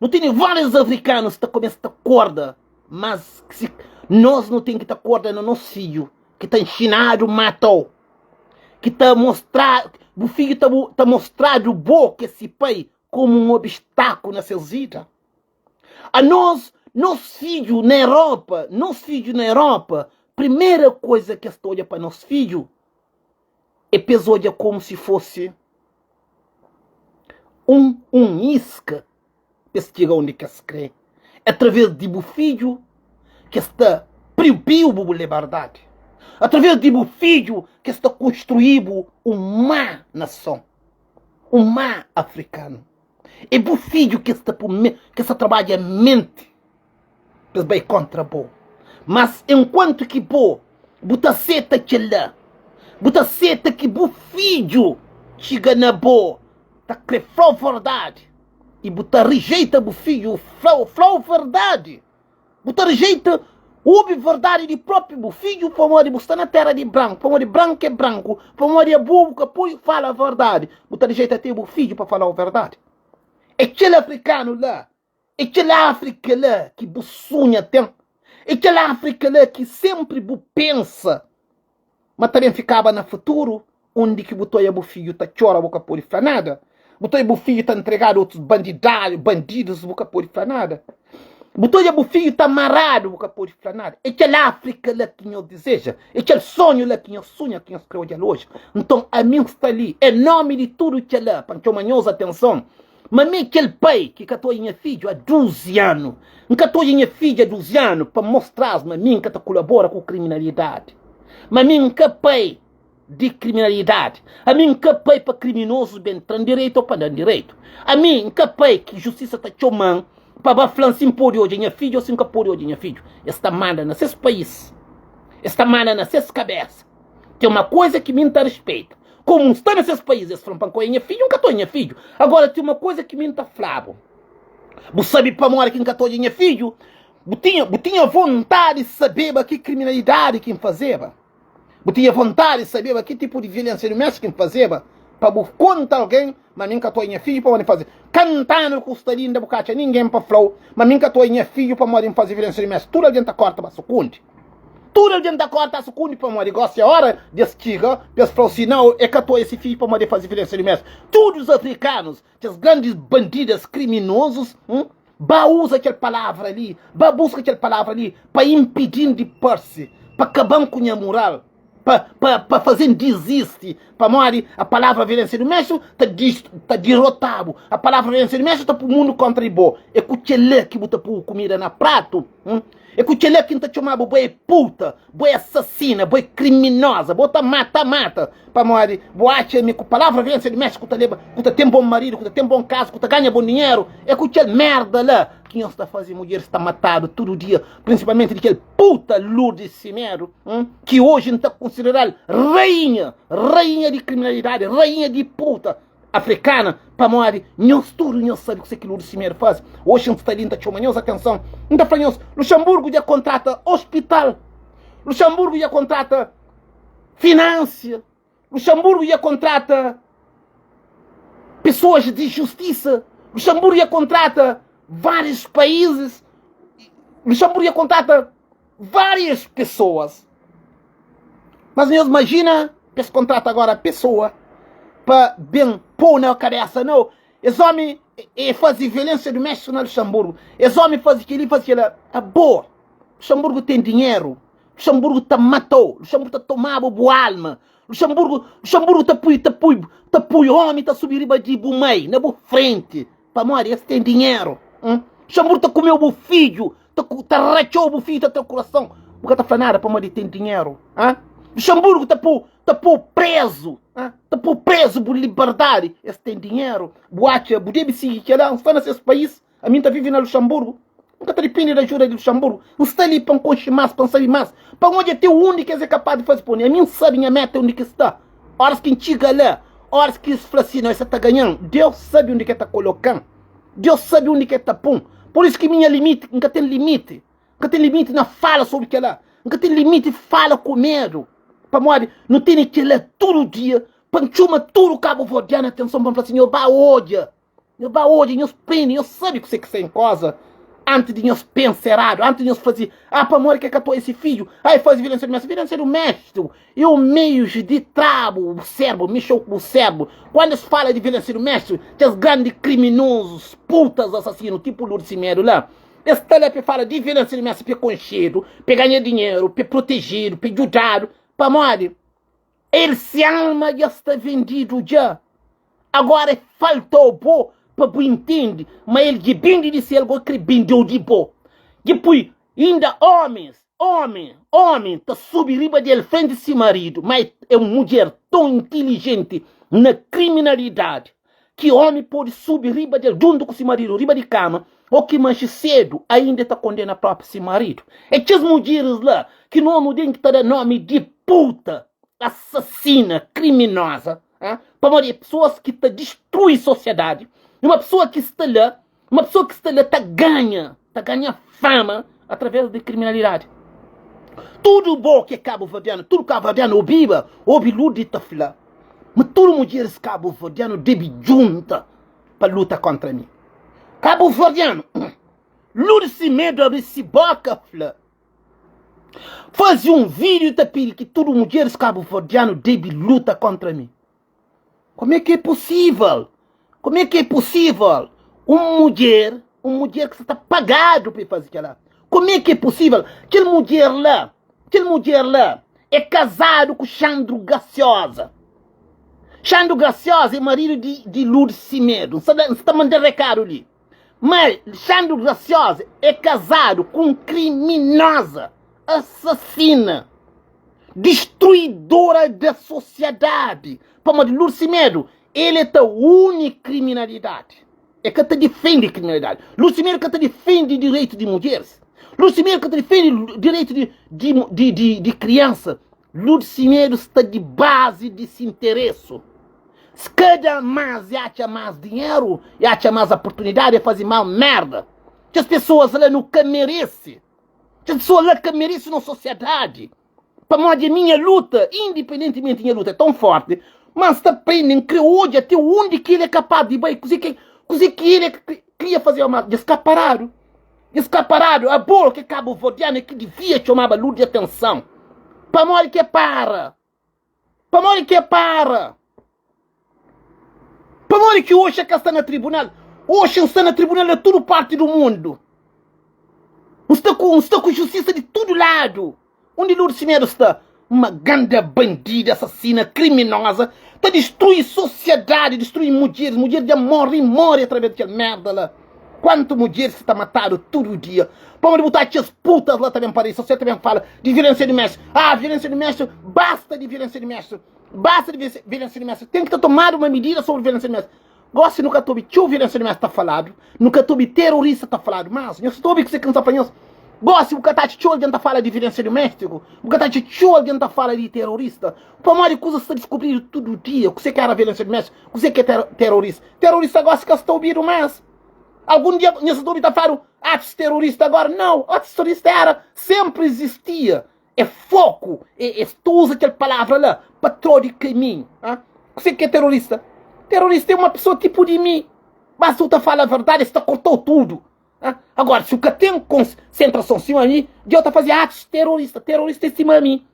Nu tene várius afrikanus ta kumesa ta korda, mas si nos nu ten ki ta korda na nos fidju ki ta nxinadu mata-u, ki ta mostra, bu fidju ta bu ta mostradu bo ki é si pai komu un obstaku na ses vida. Anos, nos fidju na Europa, nos fidju na Europa, primera koza ki es ta odja pa nos fidju é pa es odja komu si fosi un un iska pa es txiga undi ki es kre. Através di bu fidju ki es ta proibi-u bu liberdadi. Através di bu fidju ki es ta konstrui-bu un má nason, un má afrikanu. É bu fidju ki es ta pô ki es ta trabadja menti pa es bai kóntra bo. Mas enkuantu ki bo bu ta seta kel-la, bu ta seta ki bu fidju txiga na bo ta krê fla-u verdadi i bu ta rijeita bu fidju fla-u fla-u verdadi, bu ta rijeita obi verdadi di própi bu fidju pamodi bu sta na téra di branku, pamodi branku é branku, pamodi abo bu ka pode fala verdadi, bu ta rijeita até bu fidju pa fala-u verdadi. É kel afrikanu la É kel Áfrika la ki bu sunha ten. É kel Áfrika la ki sénpri bu pensa ma ta ben fikaba na futuru, undi ki bu ta oia bu fidju ta txora, bu ka pode fla nada. Bu ta oia bu fidju ta ntregadu otus bandidadu, bandidus, bu ka pode fla nada. Bu ta oia bu fidju ta maradu, bu ka pode fla nada. É kel Áfrika la ki nhos dizeja, é kel sonhu la ki nhos sunha, ki nhos kre odja-l oji. Nton, ami N sta li, en nómi di tudu kel-la, pa N txoma nhos atenson Ma mi é kel pai ki ka ta odja nha fidju há 12 anu. N ka ta odja nha fidju há 12 anu pa mostra-s ma mi N ka ta kolabora ku kriminalidadi. Ma mi N ka pai di kriminalidadi. Ami N ka pai pa kriminozus ben tra-m direitu ô pa da-m direitu. Ami N ka pai ki justisa ta txoma-m pa ba fla-m si N pode odja nha fidju ô si N ka pode odja nha fidju. Es ta manda na ses país. Es ta manda na ses kabésa. Ten uma koza ki mi N ta respeita. Komu N sta na ses país, es fla-m pa N ka oia nha fidju, N ka ta oia nha fidju. Agora, ten uma koza ki mi N ta fla-bu. Bu sabe pamodi ki N ka ta odja nha fidju? Bu tinha, bu tinha vontadi di sabeba ki kriminalidadi ki N fazeba? Bu tinha vontadi di sabeba ki tipu di violensia duméstika ki N fazeba? Pa bu konta algen ma mi N ka ta oia nha fidju pamodi N faze. Kantanu ku sta li inda bu ka atxa ningen pa fla-u ma mi N ka ta oia nha fidju pamodi N faze violensia duméstika. Tudu algen ta korta ba sukundi. Tudu algen ta korta sukundi pamodi gosi é ora di es txiga pa es fla-u si nau e ka ta oia si fidju pamodi e faze violensia duméstika. Tudu os afrikanus, kes grandis bandidas kriminozus, ba uza kel palavra li, ba buska kel palavra li pa inpidi-m di parse, pa kaba-m ku nha mural, pa, pa, pa faze-m dizisti, pamodi a palavra violensia duméstika ta, ta dirota-bu, a palavra violensia duméstika ta pui mundu kontra di bo. É ku kel-la ki bu ta pui kumida na pratu. É ku kel-la ki N ta txoma-bu, bo é puta, bo é asasina, bo é kriminoza, bo ta mata, mata, pamodi bo atxa mi ku palavra violensia duméstika ku ta leba, ku ta ten bon maridu, ku ta ten bon kaza, ku ta ganha bon dinheru. É ku kel merda la ki nhos ta faze mudjeris ta matadu tudu dia, prinsipalmenti di kel puta Lourdes Simedo, ki oji N ta konsideral rainha, rainha di kriminalidadi, rainha di puta. Afrikana pamodi nhos tudu nhos sabe kuse ki Lourdes Simedo faze. Oxi N sta li N ta txoma nhos atenson. N ta fla nhos, Luxemburgo dja kontrata ospital, Luxemburgo dja kontrata finansia, Luxemburgo dja kontrata pesoas di justisa, Luxemburgo dja kontrata várius países, Luxemburgo dja kontrata várias pesoas. Mas nhos imajina pa es kontrata agora pesoa pa ben pô na kabesa nau. Es omi e faze violensia duméstika na Luxemburgo. Es omi faze keli, faze kela. Abo, Luxemburgo ten dinheru. Luxemburgo ta matau. Luxemburgo ta tomaba bu alma. Luxemburgo, Luxemburgo ta pui, ta pui, ta pui omi ta subi riba di bu mai na bu frenti. Pamodi es ten dinheru. Luxemburgo ta kumeu bu fidju. Ta, ta ratxau bu fidju, ta tra kurason. Bu ka ta fla nada pamodi ten dinheru. Ha? Luxemburgo ta pô, ta pô prezu. Ha? Ta pô prezu bu liberdadi. Es ten dinheru. Bu atxa, bu debe sigi kela. N sta na ses país. Ami N ta vive na Luxemburgo. N ka ta dipende di ajuda di Luxemburgo. N sta li pa N konxe más, pa N sabe más, pa N odja te undi ki es é kapaz di faze pa mi. Ami N sabe nha meta undi ki sta. Óras ki N txiga la, óras ki es fla si, no, es sa ta ganha-m, Deus sabe undi ki el ta koloka-m. Deus sabe undi ki el ta pô-m. Pur isu ki minha limiti, N ka ten limiti. N ka ten limiti na fala sobri kel-la. N ka ten limiti fala ku medu. Pamodi nu tene kel-la tudu dia pa N txoma tudu kabuverdianu atenson pa N fla si, Nhos ba odja, nhos ba odja, nhos prende, nhos sabe kuse ki sta en koza antis di nhos pensa eradu, antis di nhos faze, ah, pamodi ki el ka toia se fidju, ah, el faze violensia duméstika. Violensia duméstiku é un meius di tra-bu bu sérbu, mexeu ku bu sérbu. Kuandu es fala di violensia duméstiku, kes grandi kriminozus, putas asasinu, tipu Lourdes Semedo la, es sta la pa e fala di violensia duméstiku pa e konxedu, pa e ganha dinheru, pa e protejedu, pa e djudadu. Pamodi? El se alma dja sta vendidu dja. Agora é faltau bo pa bu intende ma el dja bende di sel, go kre bendeu di bo. Dja pui inda homens, homen, homen ta subi riba di el frenti si maridu, ma é un mudjer ton intilijenti na kriminalidadi ki homi podi subi riba di el djuntu ku si maridu riba di kama o ki manxi sedu ainda e ta kondena propi si maridu. É kes mudjeris la ki nomi den ki ta da nomi di puta, asasina, kriminoza. Pamodi é pesoas ki ta distrui sosiadadi. E uma pessoa ki sta la, uma pessoa ki sta la ta ganha, ta ganha fama através di kriminalidadi. Tudu bo ki é kabuverdianu, tudu kabuverdianu obiba, obi Lourdes ta fla ma tudu mudjeris kabuverdianu debe djunta pa luta kontra mi. Kabuverdianu, Lourdes Semedo abri si boka fla Faze un vídeo ta pidi ki tudu mudjeris kabuverdianu debe luta kontra mi. Como é ki é possível? Como é ki é possível un mudjer, un mudjer ki sa ta pagadu pa e faze kela? Como é ki é possível? Kel mudjer la, kel mudjer la é kazadu ku Xandru Graciosa. Xandru Graciosa é maridu di, di Lourdes Semedo. N sa ta manda rekadu li. Ma Xandru Graciosa é kazadu ku un kriminoza, asasina, distruidora da sosiadadi. Pamodi Lourdes Semedo, el é ta uni kriminalidadi. É ka ta difende kriminalidadi. Lourdes Semedo ka ta difende direitu di mudjeris. Lourdes Semedo ka ta difende direitu di, di, di, di, di kriansa. Lourdes Semedo sta di bazi di si interesu. Si kada más e atxa más dinheru, e atxa más oportunidadi, e faze mal merda. Kes pesoas la nu ka merese. Kes pesoas la ka merese nos sosiadadi. Pamodi a minha luta, independentimenti nha luta é tão forti, ma N sta prende, N kre odja até undi ki el é kapaz di bai, kuze ki, kuze ki el é kria faze. Ma dja sta paradu, dja sta paradu. Abo ki é kabuverdianu é ki divia txomaba luz di atenson. Pamodi ki é para? Pamodi ki e para? Pamodi ki oxi e ka sta na tribunal? Oxi N sta na tribunal na tudu parti du mundu. N sta ku, N sta ku justisa di tudu ladu. Undi Lourdes Semedo sta? Uma ganda bandida, asasina, kriminoza, ta distrui sosiadadi, distrui mudjeris. Mudjer dja morri, morri atraves di kel merda la. Kuantu mudjeris ki ta matadu tudu dia pamodi bu ta atxa es putas la ta ben para isso, ta ben fala di violensia duméstika. Ah, violensia duméstika, basta di violensia duméstika, basta di violensia duméstika. Ten ki ta tomadu uma medida sobri violensia duméstika. Gosi nu ka ta obi txeu violensia duméstika ta faladu, nu ka ta obi terorista ta faladu, mas nhos ta obi kuse ki N sta fla nhos. Gósi bu ka ta atxa txeu algen ta fala di violénsia duméstiku, bu ka ta atxa txeu algen ta fala di terorista, pamodi kuzas sta diskubridu tudu dia, kuzê ki éra violénsia duméstiku, kuzê ki é terorista. Terorista gósi ka sta obidu más. Algun dia nhos ta obi ta fladu atus terorista agora? Nau, atus terorista éra, sénpri izistia. É foku, é, es ta uza kel palavra la pa trô di kaminhu. Kuzê ki é terorista? Terorista é uma pessoa tipu di mi. Basta bu ta fala verdadi, es ta korta-u tudu. Agora, si bu ka ten konsentrason sima mi, dja bu ta faze atus terorista. Terorista é sima mi.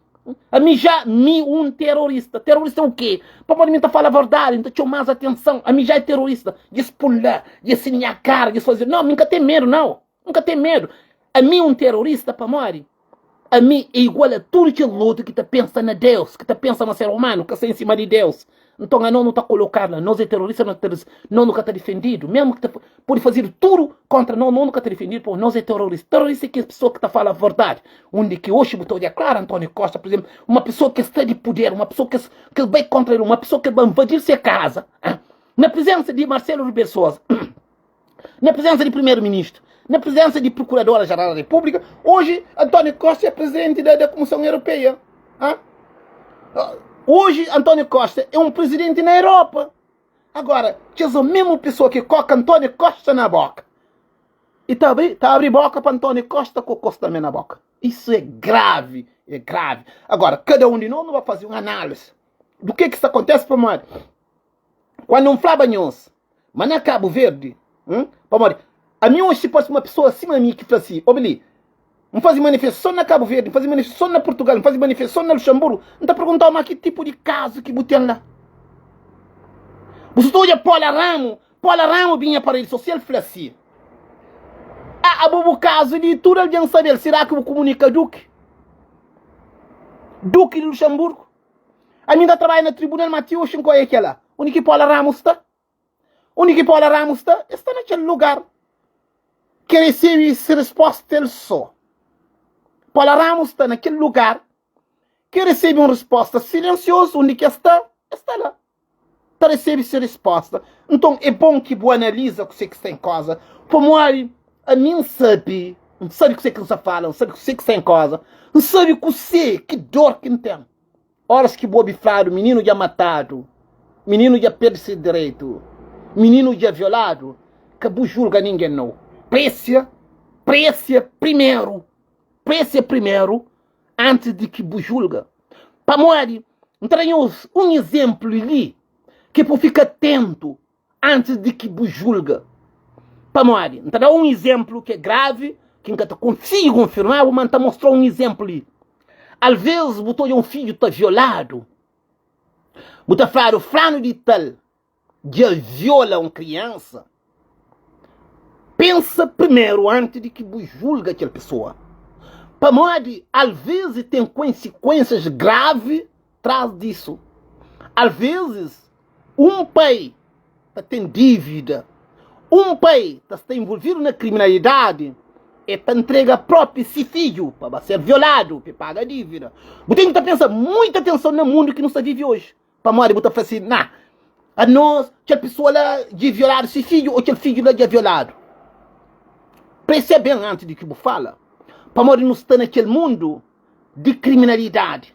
Ami já mi un terorista. Terorista é o quê? Pamodi mi ta fala verdadi, mi ta txoma más atenson. Ami já é terorista. Dja es pun la, dja es sinha kara, dja es faze. Não, mi nka ten medu, não. N ka ten medu. Ami un terorista pamodi ami é igual a tudu kel otu ki ta pensa na Deus, ki ta pensa ma ser umanu ka sta en sima di Deus. Nton anos nu ta kolokadu la, nos é terorista, nos é terorista, nos nu ka ta difendidu, mesmu ki ta pode fazedu tudu kontra nos, nos nu ka ta difendidu pamodi nos é terorista. Terorista é kes pesoa ki ta fala verdadi. Undi ki oxi bu ta odja klaru António Costa, pur izemplu, uma pesoa ki sta di puder, uma pesoa ki ki bai kontra el, uma pesoa ki bai invadil se kaza, na prizensa di Marcelo Rebelo Sousa. na presença di primeiro-ministro, na presença di procuradora-geral da República, hoje António Costa é presidente da, da Comissão Europeia. Hã? Hoje António Costa é um presidente na Europa. Agora, que a mesma pessoa que coca António Costa na boca. E tá abri, tá abri boca para António Costa com Costa também na boca. Isso é grave, é grave. Agora, cada um de nós não vai fazer uma análise do que que isso acontece para nós. Quando um flaba nhos Ma na Cabo Verde, hum, pamodi ami oxi si parse uma pessoa sima mi ki fla si, obi li, N faze manifestason na Cabo Verde, N faze manifestason na Portugal, N faze manifestason na Luxemburgo, N ta perguntau ma ki tipu di kazu ki bu ten la? Bu sa ta odja Paula Ramo, Paula Ramo binha pa redi sosial fla si, Ah, abo bu kazu li tudu algen sabe-l, sera ki bu kumunika Duki? Duki di Luxemburgo? Ami N ta trabadja na tribunal, ma ti oxi N ka oia kela. Undi ki Paula Ramos sta? Undi ki Paula Ramos sta? El sta na kel lugar ki resebe se resposta el so. Paula Ramos sta na kel lugar ki resebe un resposta silensiozu. Undi ki el sta? El sta la ta resebe se resposta. Nton, é bon ki bu analiza kuzê ki sta en koza, pamodi ami N sabe, N sabe kuzê ki N sta fala, N sabe kuzê ki sta en koza, N sabe kuzê ki dor ki N ten. Óras ki bu obi fladu mininu dja matadu, mininu dja perde se direitu, mininu dja violadu, ka bu julga ningen nau. Presia, presia primeru, presia primeru antis di ki bu julga. Pamodi, N ta da nhos un izénplu li ki pa bu fika atentu antis di ki bu julga. Pamodi? N ta da un izénplu ki é gravi, ki N ka ta konsigi konfirma-bu, má N ta mostra-u un izénplu li. Alvês bu ta odja un fidju ta violadu, bu ta fladu, Flanu di tal dja viola un kriansa. Pensa primeru antis di ki bu julga kel pesoa. Pamodi alvês ten konsikuénsias gravi tras disu. Alvezis, un pai ta ten dívida, un pai ta sta involvidu na kriminalidadi, el ta ntrega própi se fidju pa ba ser violadu pa el paga dívida. Bu ten ki ta pensa muita atenson na mundu ki nu sta vive oji, pamodi bu ta fla si, Na, anos, kel pesoa la dja violadu se fidju ô kel fidju la dja violadu. Pensa ben antis di ki bu fala, pamodi nu sta na kel mundu di kriminalidadi.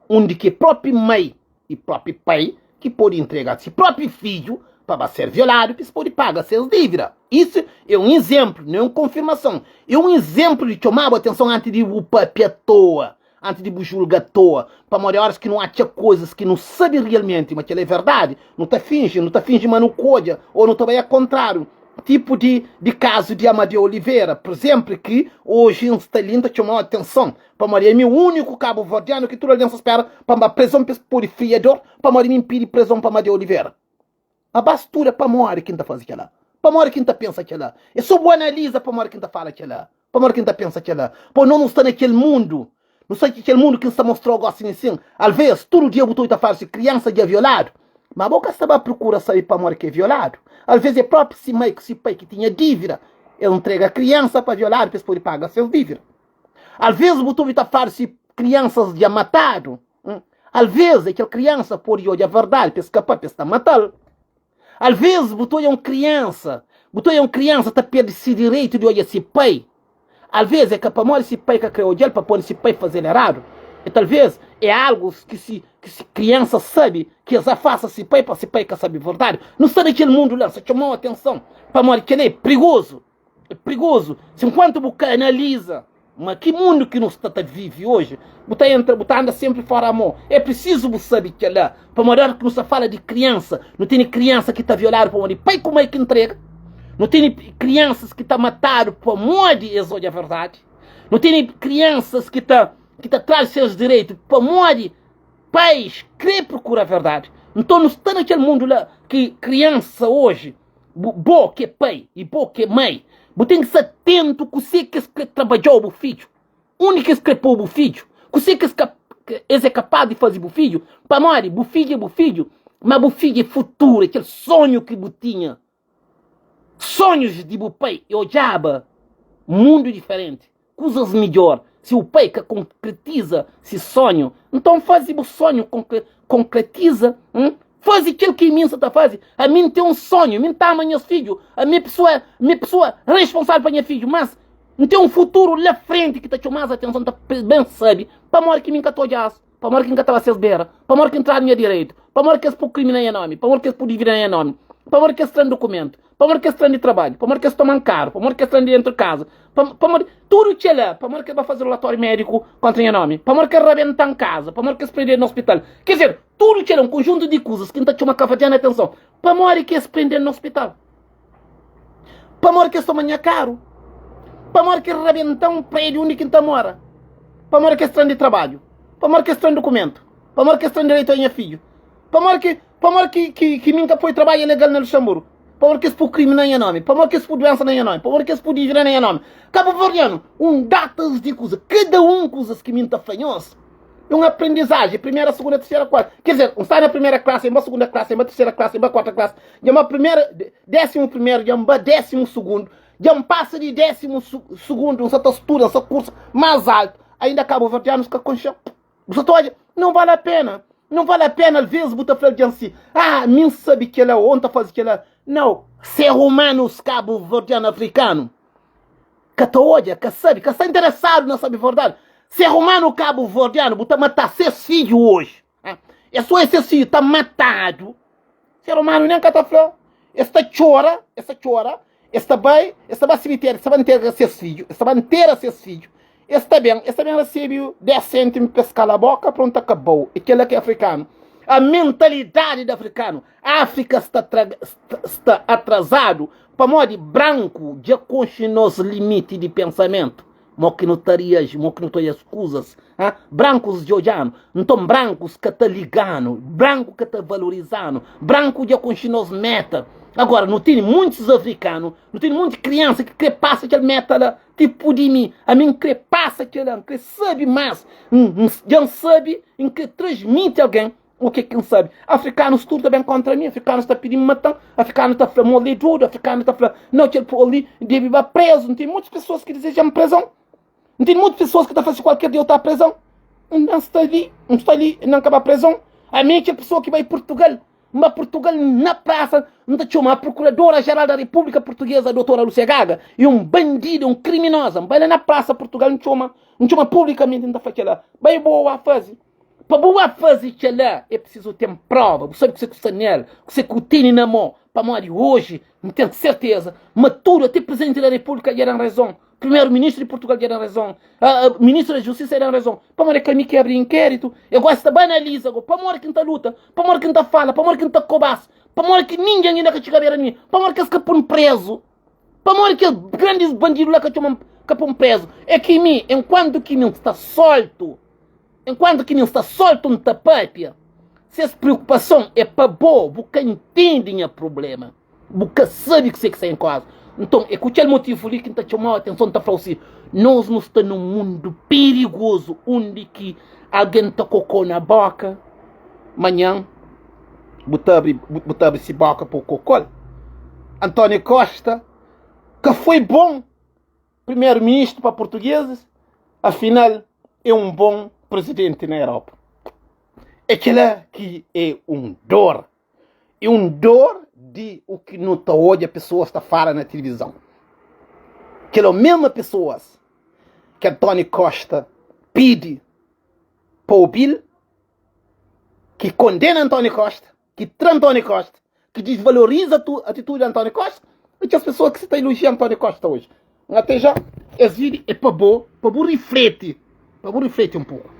undi ki propi mai i propi pai ki pode intrega si propi fidju pa ba ser violadu pa es pode paga ses dívida. Isu é un izénplu, nu é un konfirmason. É un izénplu di txoma-bu atenson antis di bu pâpia atoa, antis di bu julga atoa. Pamodi óras ki nu atxa kuzas ki nu sabe rialmenti ma kel-la é verdadi, nu ta finji, nu ta finji ma nu ka odja ô nu ta bai akontráriu. Tipu di di kazu di Amadeu Oliveira, pur izénplu, ki oji N sta li N ta txoma-u atenson Pamodi ami úniku kabuverdianu ki tudu algen sa spera pa N ba prezon pa es pode fria dor pamodi mi N pidi prezon pa Amadeu Olivera. Ma ba studa pamodi ki N ta faze kela, pamodi ki N ta pensa kela. É so bu analiza pamodi ki N ta fala kela, pamodi ki N ta pensa kela. Po nos nu sta na kel mundu, nu sta kel mundu ki N sta mostrau gosi nisin. Alvês tudu dia bu ta obi ta fala si kriansa dja violadu, ma bo ka sta ba prokura sabe pamodi ki é violadu. Alvês é propi si mai ku si pai ki tinha dívida, es ntrega kriansa pa violadu pa es pode paga ses dívida. Alvês bu ta obi ta fladu si kriansas dja matadu. Alvês é kel kriansa pode odja verdadi pa es skapa pa es ta matal. Alvês bu ta odja un kriansa, bu ta odja un kriansa ta perde se direitu di odja se pai. Alvês é ka pamodi se pai ka krê odja-l pa pode se pai faze-l eradu. E talvês é algu ki se ki se kriansa sabe ki es afasta se pai pa se pai ka sabe verdadi. Nu sta na kel mundu la, N sta txoma-u atenson pamodi kel-la é prigozu. É prigozu si nkuantu bu ka analiza ma ki mundu ki nu sta ta vive oji, bu ta entra, bu ta anda senpri fora mô. É prisizu bu sabe kel-la, pamodi óras ki nu sta fala di kriansa, nu tene kriansa ki ta violadu pamodi pai ku mai ki ntrega, nu tene kriansas ki ta matadu pamodi es odja verdadi, nu tene kriansas ki ta ki ta tradu ses direitu pamodi pais kre prokura verdadi. Nton nu sta na kel mundu la ki kriansa oji Bu, bo ki é pai i bo ki é mai, bu ten ki sta atentu kuzê ki es krê trabadja-u bu fidju, undi ki es krê pô-u bu fidju, kuzê ki es ka, es é kapás di faze bu fidju, pamodi bu fidju é bu fidju, má bu fidju é futuru, é kel sonhu ki bu tinha, sonhus di bu pai, e odjaba mundu diferenti. Kuzas midjor. Si bu pai ka konkretiza si sonhu, nton faze bu sonhu konkretiza. Faze kel ki mi N sa ta faze. Ami N ten un sonhu, mi N ta ama nhas fidju, ami é pessoa, mi é pessoa responsável pa nha fidju, mas N ten un futuru la frenti ki ta txoma-s atenson, N ta ben sabe pamodi ki mi N ka ta odja-s, pamodi ki N ka ta ba ses bera, pamodi ki N tradu nha direitu, pamodi ki es pô krimi na nha nomi, pamodi ki es pô dívida na nha nomi, pamodi ki es tra-m dukumentu. Pamodi ki es tra-m di trabadju? Pamodi ki es toma-m karu? Pamodi ki es tra-m di dentru di kaza? Pamodi tudu kel-la? Pamodi ki es ba faze relatóriu médiku kóntra nha nómi? Pamodi ki es rabenta-m kaza? Pamodi ki es prende-m na ospital? Ker dizer, tudu kel-la un konjuntu di kuzas ki N ta txoma kaverdianu atenson. Pamodi ki es prende-m na ospital? Pamodi ki es toma nha karu? Pamodi ki es rabenta-m prédiu undi ki N ta mora? Pamodi ki es tra-m di trabadju? Pamodi ki es tra-m dukumentu? Pamodi ki es tra-m direitu a nha fidju? Pamodi ki Pamodi ki, ki, ki mi N ka poi trabadja legal na Luxemburgu? Pamodi ki es pui krimi na nha nomi? Pamodi ki es pui duensa na nha nomi? Pamodi ki es pui dívida na nha nomi? Kabuverdianu, un datas di kuza, kada un kuzas ki mi N ta fla nhos, é un aprendizaji, primera, segunda, tersera, kuarta. Ker dizer, N sta na primera klasi, N ba segunda klasi, N ba tersera klasi, N ba kuarta klasi, dja N ba primera, désimu primeru, dja N ba désimu sugundu, dja N pasa di désimu sugundu, N sa ta studa, N sa kursa más altu, ainda kabuverdianus ka konxe-m. Bu sa ta odja? Não vale a pena. Não vale a pena, alvês bu ta fla algen si, ah, mi N sabe kel-la ô N ta faze kel-la. Nau. Ser umanus kabuverdianu-afrikanu ka ta odja, ka sabe, ka sta interesadu na sabe verdadi. Ser umanu kabuverdianu, bu ta mata ses fidju oji. É sô es ses fidju ta matadu. Ser umanu nen ka ta fla. Es ta txora, es ta txora, es ta bai, es ta ba simitério, es ta ba ntera ses fidju, es ta ba ntera ses fidju. Es ta ben, es ta ben resebe 10 sêntimu pa es kala boka, prontu, akabou. É kel-la ki é afrikanu. A mentalidadi di afrikanu. Áfrika sta, sta atrazadu pamodi branku dja konxe nos limiti di pensamentu. Mo ki nu ta reaji, mo ki nu ta odja kuzas. Ha? Brankus dja odja-nu, nton brankus ka ta liga-nu, branku ka ta valoriza-nu, branku dja konxe nos meta. Agora, nu tene muntis afrikanu, nu tene munti kriansa ki kre pasa kel meta la, tipu di mi. Ami N kre pasa kel-la, N kre sabe más, dja N sabe, N kre transmiti algen O ke ki N sabe? Afrikanus tudu ta ben kontra mi, afrikanus ta pidi-m mata-m, afrikanus ta fla ma el é dodu, afrikanus ta fla, nau, kel li debe ba prezu. N ten muitus pesoas ki dizeja-m prezon. N ten muitus pesoas ki ta fla si kualker dia eu ta prezon. N sta li, N sta li, N ka ba prezon. Ami é kel pesoa ki bai Purtugal. N ba Purtugal na prasa, N ta txoma Procuradora Geral da República Portuguesa, Doutora Lúcia Gaga, é un bandida, un kriminoza. N bai la na prasa Purtugal, N txoma, N txoma publikamenti, N ta fla kel-la, bai boa faze. Pa bu ba faze kel-la, é prisizu ten próva. Bu sabe kuzê ku sta nel, kuzê ku tene na mô. Pamodi oji, N ten serteza ma tudu, ate Prizidenti da Repúblika dja da-m rezon, Primeru Ministru di Purtugal dja da-m rezon, Ministru da Justisa dja da-m rezon. Pamodi é ka mi ki abri inkéritu. E gosi ta banaliza go. Pamodi ki N ta luta? Pamodi ki N ta fala? Pamodi ki N ta kobas? Pamodi ki ningen inda ka txiga bera mi? Pamodi ki es ka pun prezu? Pamodi kes grandis bandidu la ka txoma-m, ka pun prezu? É ki mi, enkuantu ki mi N sta soltu, Enkuantu ki mi N sta soltu N ta papia, si es priokupason é pa bo, bu ka intende nha prublema, bu ka sabe kusé ki sta en koza. Nton, é ku kel motivu li ki N ta txoma-u atenson, N ta fla-u si, nos nu sta nun mundu perigozu undi ki algen ta kokô na boka, manhan bu ta abri, bu ta abri si boka pa bu kokô-l. António Costa ka foi bon Primeru-ministru pa purtugezis, afinal é un bon prizidenti na Europa. É kela ki é un dor. É un dor di u ki nu ta odja pesoas ta fala na tilivizon. Kela mesma pesoas. Ki António Costa pidi pa obi-l, ki kondena António Costa, ki tra António Costa, ki desvaloriza atitudi di António Costa, e kes pessoa ki sa ta elogia António Costa hoje. N ate já es vídeo é pa bo, pa bu rifleti, pa bu rifleti um pouco.